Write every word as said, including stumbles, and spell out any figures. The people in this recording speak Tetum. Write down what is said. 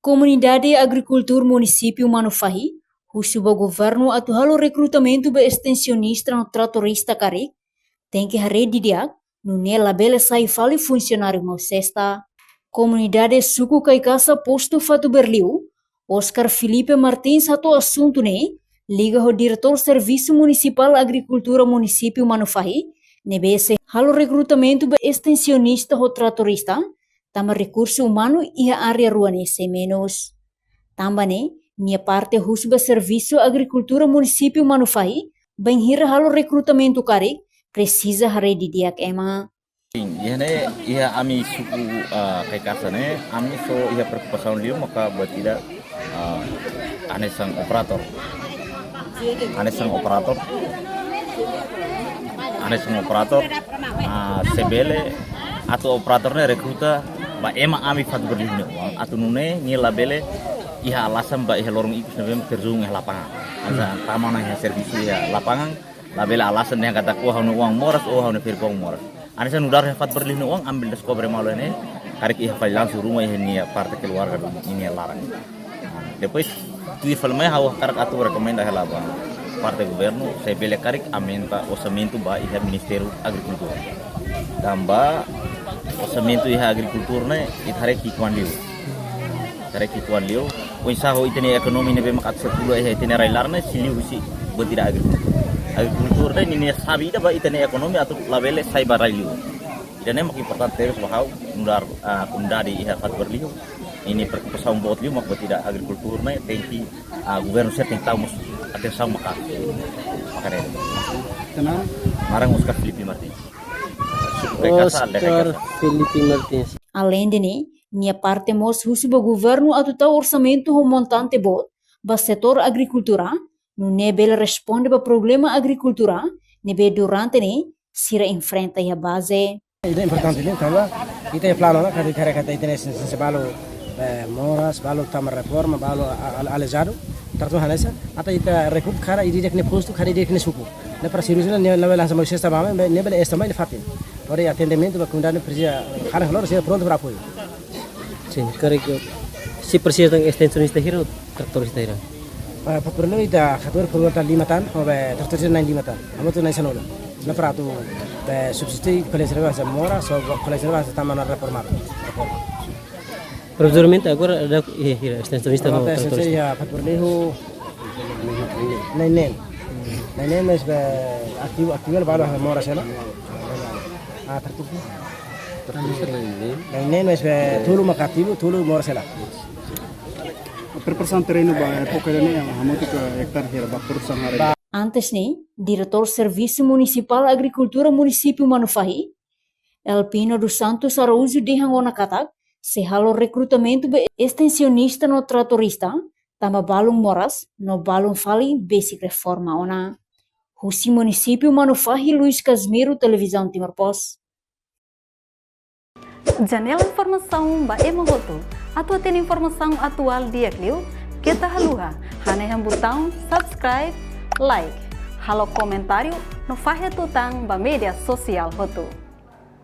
Komunidade agrikultór munisípiu Manufahi husu ba governu atu halo rekrutamentu ba estensionista no tratorista karik, tenke haree didi'ak, nune'e labele sai fali funsionáriu mau sesta. Komunidade suku Kaikasa, postu Fatuberliu, Oscar Filipe Martins hato'o asuntu ne'e liga ho Diretór Servisu Munisipál Agrikultura munisípiu Manufahi, ne'ebé sei halo rekrutamentu ba estensionista ho tratorista, tanba rekursu umanu iha área rua ne'e sei menus. Tanba ne'e, nia parte husu ba Servisu Agrikultura munisípiu Manufahi, bainhira halo rekrutamentu karik, presiza haree didi'ak ema. Sin, iha ne'e, iha ami suku, ah, Kaikasa ne'e, ami só iha preokupasaun liu maka buat ida, ah, hanesan operator. Hanesan operator. Hanesan operator, ah, se bele atu operator ne'e rekruta ba ema ami Fatuberliu nia oan. Atu nune'e nia labele iha alasan ba iha loron ikus ne'ebé terjun iha lapangan. Hanesan tama ona iha servisu iha lapangan, labele alasan dehan katak ó ha'u-nia oan moras, ó ha'u-nia ferik-oan moras. Hanesan nu'udar iha Fatuberliu nia oan, ambil deskobre malu ne'e, karik iha fali langsung ruma iha nia parte keluarga duni, iha nia laran. Depois, tuir fali mai ha'u hakarak atu rekomenda hela ba parte governu, se bele karik aumenta orsamentu ba iha Ministériu Agrikultura. Tanba orsamentu iha agrikultura ne'e, ita haree ki'ikoan liu. Ita haree ki'ikoan liu, oinsá ho ita-nia ekonomia ne'ebé mak atu sirkula iha ita-nia rai-laran ne'e, sei liu husi buat ida agrikultura. Agrikultura ne'e, ninia xave ida ba ita-nia ekonomia atu labele sai ba rai-liur. Ida-ne'e mak importante tebes ba ha'u, nu'udar, ah, komunidade iha Fatuberliu. Ninia preokupasaun boot liu mak buat ida agrikultura ne'e, tenke, ah, governu sira tenke tau mós atensaun maka'as. Maka ne'e. Tenang. Naran Oscar Filipe Martins. Suku Kaikasa, aldeia Kaikasa. Oscar Filipe Martins. Aleinde ne'e, nia parte mós husu ba governu atu tau orsamentu ho montante boot ba setór agrikultura, nune'e bele responde ba problema agrikultura ne'ebé durante ne'e sira enfrenta iha baze. Ida importante liu tanba ita iha planu ona katak ita haree katak ita-nia estensionista balu, eh, moras, balu tama reforma, balu a-, a-, aleijadu, trata hanesan, atu ita rekup kada ida-idak nia postu, kada ida-idak nia suku. Ne'e para servisu ne'e, ne'e labele hanesan mau sesta ba ami, ne'e bele esta mai ne'e fatin. Hodi atendimentu ba komunidade presiza, halo halo sira prontu para apoiu. Sin, karik sei presiza tan estensionista hira, tratorista hira? Ah, Fatuberliu ita hatuur por volta lima tan, ho be tratorista na'in lima tan. Hamutuk na'in sanulu. Ne'e para atu be substitui kolega sira hanesan moras, ho kolega sira hanesan tama ona reforma. Provizoriamente agora ada, eh, hira, estensionista ho tratorista. Agora estensionista iha Fatuberliu na'in neen. Na'in neen maibé ativu, ativu balu hanesan moras hela. Ah, tertutup. Tertutup na'in neen. Na'in neen maibé tolu mak ativu, tolu moras hela. Preparasaun terrenu ba époka ida-ne'e hamutuk hektare hira ba produsaun hare. Antes ne'e, Diretór Servisu Munisipál Agrikultura munisípiu Manufahi, Elpino dos Santos Araújo dehan ona katak, sei halo rekrutamentu ba estensionista no tratorista, tanba balun moras, no balun fali besik reforma ona. Husi munisípiu Manufahi, Luis Casimiro, Televizaun Timor Post. Janela informasaun ba ema hotu. Atu hatene informasaun atuál di'ak liu, keta haluha hanehan butaun subscribe, like, halo komentáriu, no fahe tutan ba média sosiál hotu.